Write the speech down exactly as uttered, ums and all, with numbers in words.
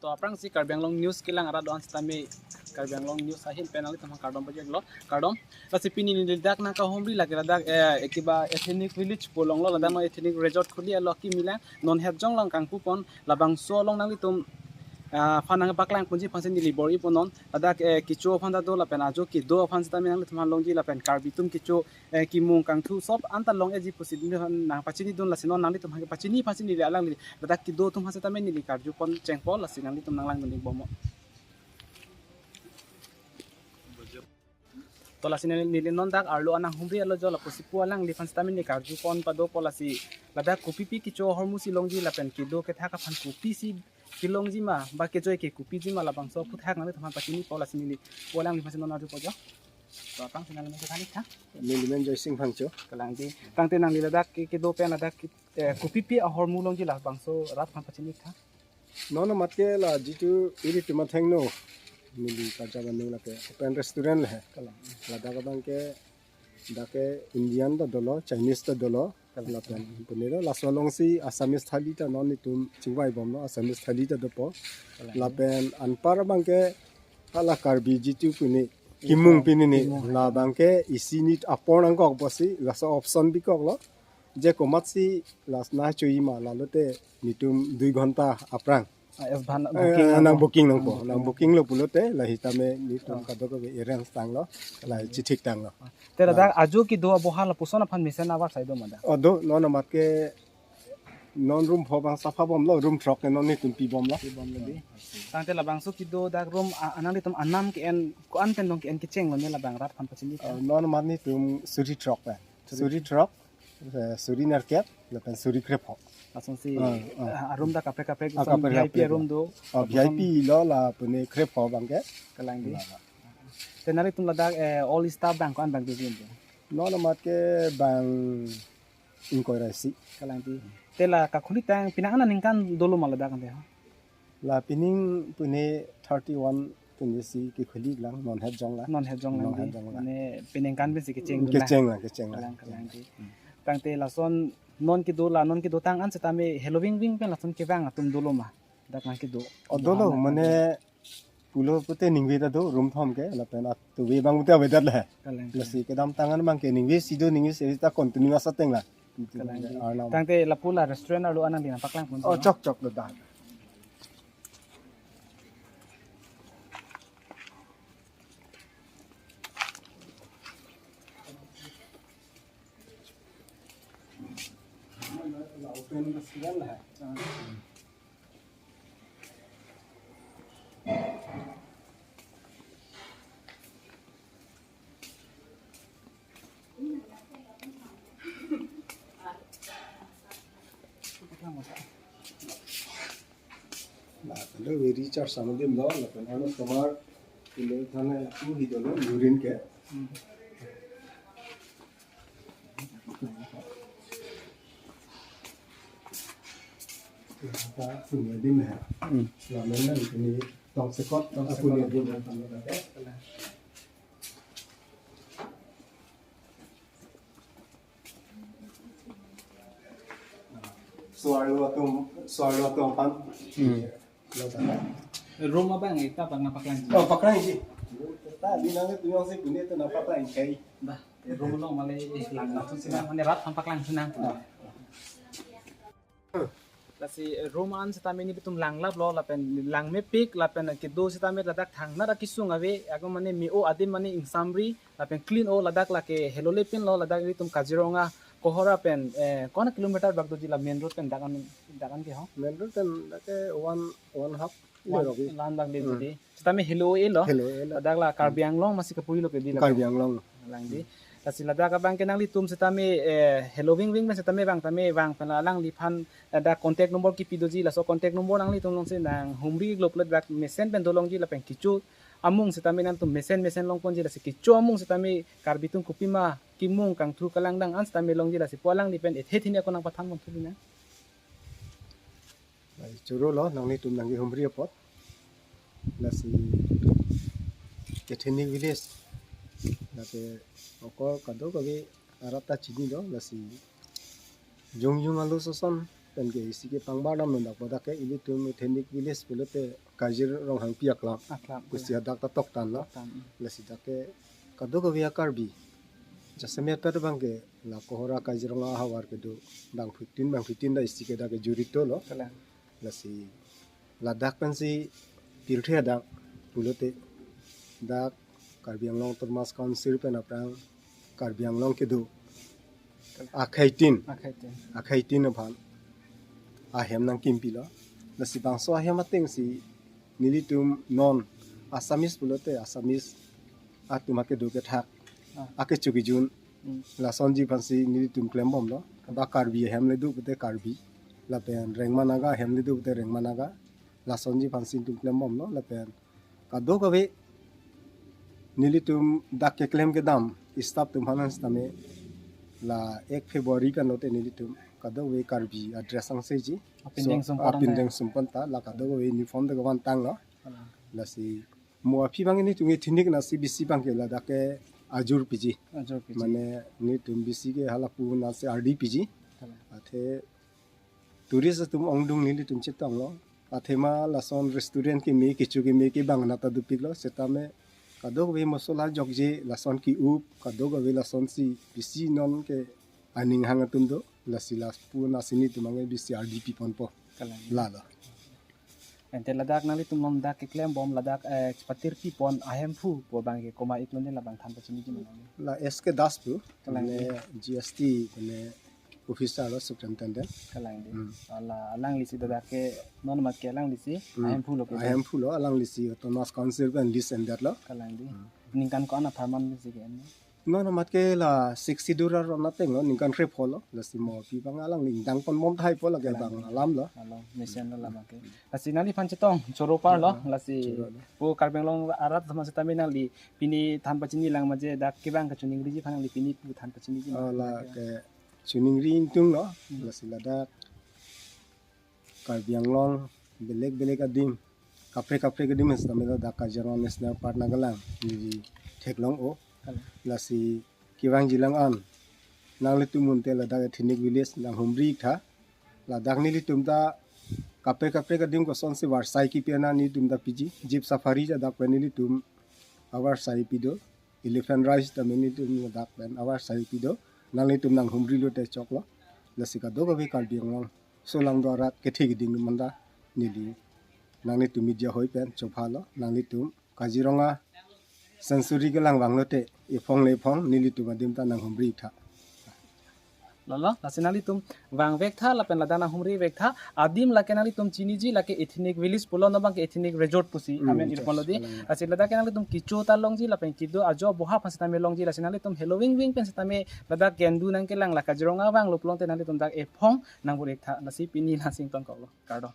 To aphrangsi Karbi Anglong News kelang arat do-an sitame Karbi Anglong News ahin pen nanglitum aphan kardom pajirlo, kardom. Lasi pini neli ladak nangkahumri lake ladak, eh, ekiba ethnic village pu along lo, ladak non ethnic resort khuli alo akimi lang, non het jong lang kangpu pon, labangso along nanglitum, ah, aphan nangpaklang ponji aphansi neli bor-i pon non. Ladak, eh, kecho aphan ta do lapen ajo kedo aphan sitame nanglitum aphan longji lapen Karbi atum kecho, eh, kimung kangthu sop anta long-eji pusi neli aphan nangpachini dun, lasi non nanglitum aphan pachini aphansi neli alangli ladak kedo atum aphan sitame neli karju pon chengpo, lasi nanglitum nanglang dun-ik bomnon. To lasi neli, neli non dak arlo anang humri alo jo lapusi pu alangliphan sitame neli karju pon padopo, lasi ladak kopipi kecho ahormu si longji lapen kedo kethak aphan kopisi kelongji ma ba kejoi ke kopiji ma, labangso aphuthak nanglitum aphan pachinipo, lasi neli pu alangliphan si non arjupo jo. To aphrangsi nangli men than-ik tha. Neli men Joysing Phangcho. Kalang di. Tangte nangli ladak ke, kedo pen ladak ke, eh, kopipi ahormu longji labangso rat aphan pachini-ik tha. Non amat ke la jitu ilitum athengno neli karjap anu lake open restaurant le he. Kalang. Ladak abang ke dak ke Indian ta dolo, Chinese ta dolo. Kalang. Lapen pune do laso alongsi Assamese thali ta non itum chingvai bomlo, Assamese thali ta dopo. Kalang. Lapen anpar abang ke hala Karbi jitu pune kimung pini ni. Kimung. Labang ke isi nit apor nangkok pusi laso option bikoklo. Je komatsi last na choi ma lalote nitum dui ghonta aphrang. Ah, es ban eh, booking nang nangpo, booking nang nang booking lo pulote lahei tame nitum kadokave arrange tanglo, lahei chithik tanglo. Te ladak ajo kedo aboha lapuson aphan mesen avar sai do ma dak? Oh, do, non amat ke non room pho abang sapha bomlo, room throk ke non nitum pi bomlo. Pi bomlo di. Tangte labangso kedo dak room a-, anang itum anam ke-en, ko-an pen dong ke-en kechenglo ne labang rat aphan pachini? Ah, non amat nitum suri throk pen. Suri. Suri throk, eh, suri nerkep, lapen suri krepho. Lasonsi, ah, ah, a-room dak kaprek kaprek, ah, lasonsi kaprek V I P kaprek room do. Oh, V I P lo la pune krepho abang ke. Kalang di. La, la. Te nanglitum ladak, eh, all staff abang ko-an abang doji? Non amat ke bang ingkoi ra isi. Kalang di. Te la kakhulitang penang aningkan dolo ma ladak ante ho? La pining pune thirty-one pune si kekhuli lang, non het jong la. Non het jong lang. Non di. Het jong la. Mane peningkan pensi kecheng dun la. Kecheng la, kecheng la. Kalang, kalang di. Hmm. Tangte lason non kedo la, non kedotang an sitame heloving ving pen lason kevang atum dolo ma dak nang kedo? Oh, dolo, mane pulo pute ningve ta do, room thom ke, lapen atuve abang pute avedet le. Kalang. Lasi kedamtang an abang ke ningve si do, ningve si ta continuous ateng la. Kalang di. Arnam. Tangte lapu la restaurant arlo anang di nangpaklang pon. Oh, chok chok do dak. Open restaurant hai. La, hello, very char samudim do, lapen ano tomar, ile thane aku hi dolo, urine ke. Hmm. Lapen ta punya dim hai. Hmm. Lamen na ini tong sekot, tong sekot. Punya dim hai. Suarlo atum, suarlo atum aphan. Hmm. Lo ta. Room abang ita abang nangpaklang. Oh, paklang ji. Ta di nang tu yang si punya tu nangpaklang kai. Bah, room along male lang langsung sinang, mane rat nangpaklang sinang. Ah. Lasi, eh, room an sitame nelitum langlaplo, lapen langmepik, lapen kedo sitame ladak thangnat akesung ave, ako mane me-o adim mane ingsamri, lapen clean o, ladak lake helole pinlo, ladak ilitum Kaziranga kohora pen, eh, ko-an kilometer bak doji la main road pen dak an, dak an ke ho? Main road pen dak ke one, one half. One, kilometer. La-an bak le Hmm. Jadi. Sitame helo-elo. Helo-elo. Ladak la Karbi Anglong masi kapuri lo ke di la. Karbi Anglong. Lang di. Lasi ladak abang ke nanglitum sitame, eh, heloving ving pen sitame vang tame vang pen alangliphan ladak contact number kipi doji, laso contact number nanglitum alongsi nanghumri-iklo pulote dak mesen pen dolongji lapen kecho amung sitame nangtum mesen mesen longponji, lasi kecho amung sitame Karbi atum kopima kimung kangthu kalangdang an sitame longji, lasi pu alangli pen ethe thini ako nangpathan pon thulina. Lai choro lo nanglitum nangkehumri apot. Lasi ethnic village. Lake okor kadokave arat ta chinilo, lasi jongjong alo soson Pen ke isi ke pangbar nam nondak bodak ke ilitum ethnic village pulote Kazirong Hangpi Aklam. Aklam. Pusi hadak ta toktan lo. Toktan, mm. Lasi dak ke kadokave a-Karbi jasemet pada abang ke la Kohora Kazirong ahavar kedo bangphutin bangphutin ta isi ke dak ke jurito lo. Kalang. Lasi ladak pensi pirthe adak pulote dak Karbi Anglong Autonomous Council pen aphrang Karbi Anglong kedo akhei tin, Akhei tin. Akhei tin aphan ahem nangkimpi lo. Lasi bangso ahem atengsi nelitum non Assamese pulote Assamese atum akedo kethak, ah, akecho kejun, hmm, lasonji aphansi nelitum klembom lo. Ba Karbi ahem le do pute Karbi, lapen Rengma Naga ahem le do pute Rengma Naga, lasonji aphansi nelitum klembom lo. Lapen kadokave nelitum dak keklem kedam staff atum aphan setame la ek February pen lote nelitum kadokave Karbi a-dress angseji. Apindeng, so, sumpon apindeng, ne, sumpon ta la kadokave uniform ta kevantang lo. Kalang. Lasi mo aphi abang nelitum ethnic nasi bisi abang ke ladak ke ajur piji. Ajur piji. Mane nelitum bisi ke halapu nasi ardi piji. Kalang. Athe tourist atum ongdung nelitum chetong lo. Athema lason restaurant keme, kecho keme ke bang nata dopik lo. Setame kadokave mosola jokje lason ke-up, kadokave lasonsi bisi non ke aning hang atum do. Lasi lapu nasi nelitum abang ke bisi ardi piponpo. Kalang. Lalo. Ante ladak nanglitum non dak keklembom ladak, eh, patir pipon ahemphu pu abang ke komat iklo ne, labang than pachiniji ma nang. La S K Das pu, Kalang. Mane G S T, mane officer lo, superintendent. Kalang di. Hmm. Ala alanglisi ladak ke non mat ke alanglisi, hmm, ahemphu lo ke. Ahemphu lo, alanglisi Autonomous Council pen list endet lo. Kalang di. Hmm. Ningkan ko-an apharman lisi ke en? Non amat ke la sixty durar ron ateng lo, ningkan krepho lo, lasi mo aphi abang alangli ingdang ponbom tahai po lake, Kalang, bang alam lo. Alo, mesen lo labang ke. Lasi nangliphan chetong choro par lo, hmm, lasi choro lo. Pu Karbi Anglong arat sama setame nangli pini than pachini lang ma je dak kevang kachiningri ji aphan nangli pini pu than pachiniji ma. Oh, la ke chiningri ingtung lo, hmm, lasi ladak Karbi Anglong belek belek adim, kaprek kaprek adim setame ladak Kazirong National Park nangkelang, neli theklong o. Kalang. Lasi kevangji lang an nanglitum unte ladak ethnic village nanghumri tha. Ladak nelitum ta kaprek kaprek adim kosonsi varsai kipi an nelitum ta piji. Jeep safari ta dak pen nelitum avarsai pido. Elephant rides ta nelitum ladak pen avarsai pido. Nanglitum nanghumri lote choklo. Lasi kadokave Karbi Anglong solangdo arat kethe keding manda neli nanglitum media hoi pen chopha lo, nanglitum Kazirong a-sanctuary kelang vang lote ephong le ephong nelitum adim ta nanghumri tha. Lalo, lasi nanglitum vangvek tha lapen ladak nanghumrivek tha. Adim lake nanglitum chiniji lake ethnic village pulo, non abang ke ethnic resort pusi, hmm, amen, yes, irpon lo di. Kalang. Lasi ladak ke nanglitum kecho ta longji lapen kedo ajo aboha aphan setame longji, lasi nanglitum helo vingving pen setame ladak kendu nangkelang, la Kazirong vanglo pulote nanglitum dak ephong nangbur-ik tha. Lasi pini la sing tong kok lo. Kardom.